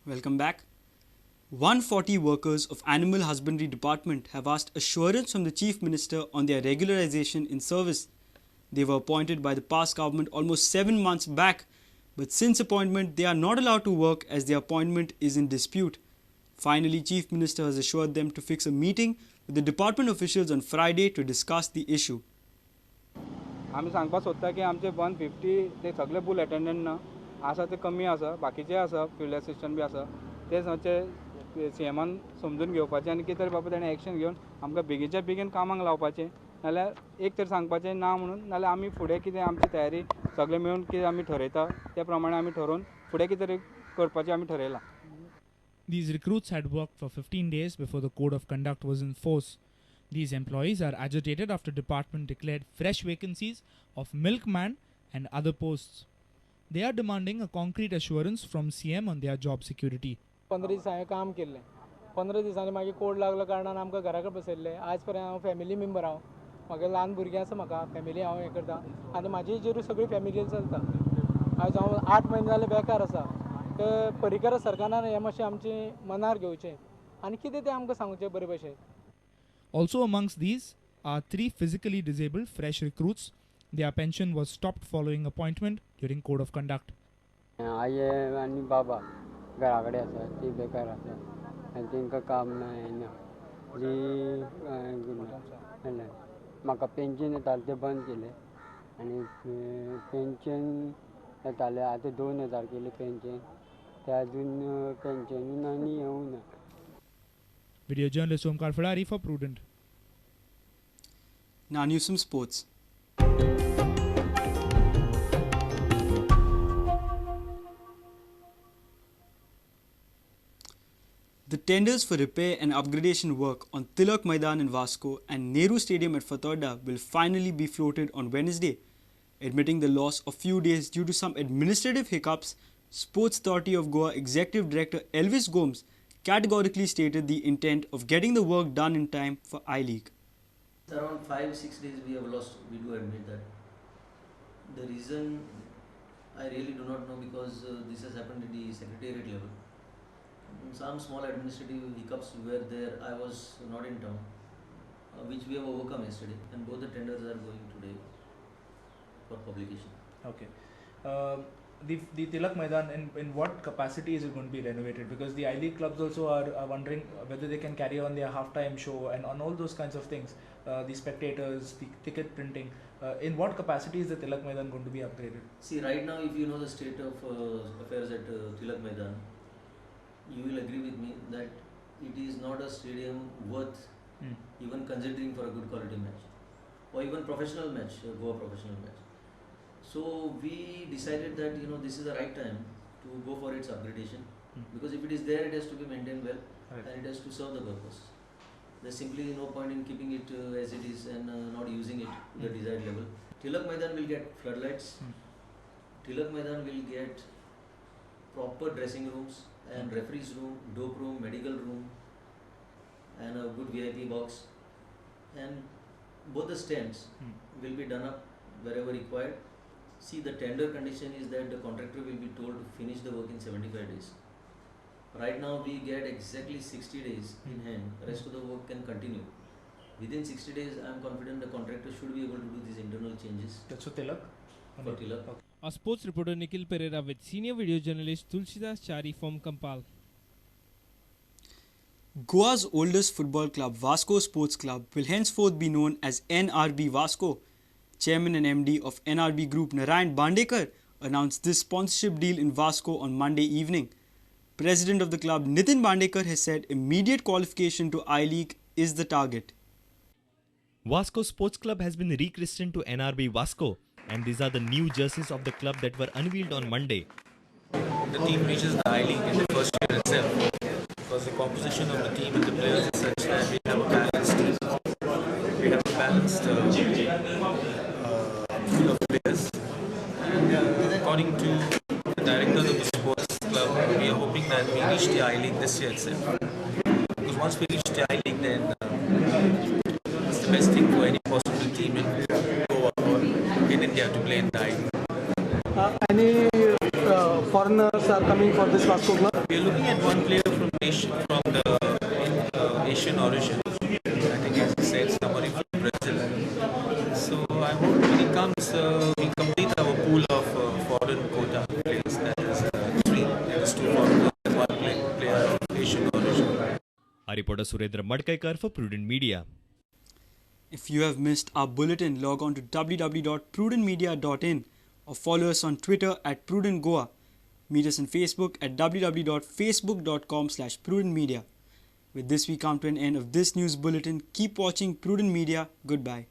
Welcome back. 140 workers of Animal Husbandry Department have asked assurance from the Chief Minister on their regularization in service. They were appointed by the past government almost 7 months back, but since appointment they are not allowed to work as their appointment is in dispute. Finally, Chief Minister has assured them to fix a meeting with the department officials on Friday to discuss the issue. आमी सांगपाक सोदता की आमचे 150 ते सगळे bull attendant ना आसा ते कमी आसा, बाकीचे आसा फिल्ड असिस्टंट बी आसा, ते मातशे सीएमान समजून घेवपाचें आनी कितें तरी बाबा ताणें एक्शन घेवन आमकां बेगीनच्या बेगीन कामाक लावपाचें, नाल्यार एक तर सांगपाचें ना म्हणून, नाल्यार आमी फुडें कितें आमची तयारी सगळे मेळून कितें आमी ठरयता त्या प्रमाणे आमी ठरोवन फुडें कितें तरी करपाचें आमी ठरयलां. These recruits had worked for 15 days before the code of conduct was in force. These employees are agitated after department declared fresh vacancies of milkman and other posts. They are demanding a concrete assurance from CM on their job security. 15 दीस हांवें काम केल्लें, 15 दिसांनी मागीर code लागलो कारणान आमकां घरा कडेन बसयल्लें. आज पर्यंत हांव फॅमिली मेंबर हांव, म्हागे ल्हान भुरगीं आसा, म्हाका फॅमिली हांव हें करता आनी म्हाजेचेरूय सगळी फॅमिली चलता. आयज हांव 8 म्हयने जाले बेकार आसा. ते परिकर सरकारान हें मातशें आमचें मनार घेवचें आनी कितें तें आमकां सांगचें बरे भशेन. Also amongst these are 3 physically disabled fresh recruits. Their pension was stopped following appointment during code of conduct. आई आनी बाबा घरा कडेन आसा, ती बेकार आसा आनी तांकां काम ना हें ना. म्हाका पेन्शन येतालें तें बंद केलें आनी पेन्शन येतालें आतां 2000 केलें पेन्शन, तें अजून पेन्शनूय ना आनी येवूं ना. Video journalist Omkar Fadari for Prudent. Now news from sports. The tenders for repair and upgradation work on Tilak Maidan in Vasco and Nehru Stadium at Fatorda will finally be floated on Wednesday. Admitting the loss of few days due to some administrative hiccups, Sports Authority of Goa Executive Director Elvis Gomes categorically stated the intent of getting the work done in time for I-League. Around 5-6 days we have lost, we do admit that. The reason I really do not know, because this has happened at the secretariat level. Some small administrative hiccups were there. I was not in town, which we have overcome yesterday, and both the tenders are going today for publication. Okay. The Tilak Maidan, in what capacity is it going to be renovated? Because the I-League clubs also are wondering whether they can carry on their halftime show and on all those kinds of things, the spectators, the ticket printing. In what capacity is the Tilak Maidan going to be upgraded? See, right now, if you know the state of affairs at Tilak Maidan, you will agree with me that it is not a stadium worth even considering for a good quality match or even professional match, Goa professional match. So we decided that, you know, this is the right time to go for its upgradation, because if it is there, it has to be maintained well, right, and it has to serve the purpose. There's simply no point in keeping it as it is and not using it to the desired level. Tilak Maidan will get floodlights. Tilak Maidan will get proper dressing rooms and referees room, dope room, medical room, and a good VIP box. And both the stands will be done up wherever required. See, the tender condition is that the contractor will be told to finish the work in 75 days. Right now we get exactly 60 days in hand. Rest of the work can continue. Within 60 days, I am confident the contractor should be able to do these internal changes. That's for Tilak? For Tilak. Okay. A sports reporter Nikhil Pereira with senior video journalist Tulsidas Chari from Kampal. Goa's oldest football club, Vasco Sports Club, will henceforth be known as NRB Vasco. Chairman and MD of NRB Group Narayan Bandekar announced this sponsorship deal in Vasco on Monday evening. President of the club Nitin Bandekar has said immediate qualification to I-League is the target. Vasco Sports Club has been rechristened to NRB Vasco, and these are the new jerseys of the club that were unveiled on Monday. The team reaches the I-League in the first year itself, because the composition of the team and the players is such that we have a balanced pool of players. And according to the directors of the sports club, we are hoping that we reach the I-League this year itself. Because once we reach the I-League, then it's the best thing for any possible team in Goa or in India to play in the I-League. Any foreigners are coming for this Vasco club? We are looking at one player from Asia, from the Asian origin. I think, as I said, somebody from Brazil. So I hope when he comes, we complete our pool of foreign quota players. That is 3. That is 2 foreigners and 1 player of Asian origin. Our reporter Surendra Madkaikar for Prudent Media. If you have missed our bulletin, log on to www.prudentmedia.in or follow us on Twitter at Prudent Goa. Meet us on Facebook at www.facebook.com/prudentmedia. With this, we come to an end of this news bulletin. Keep watching Prudent Media. Goodbye.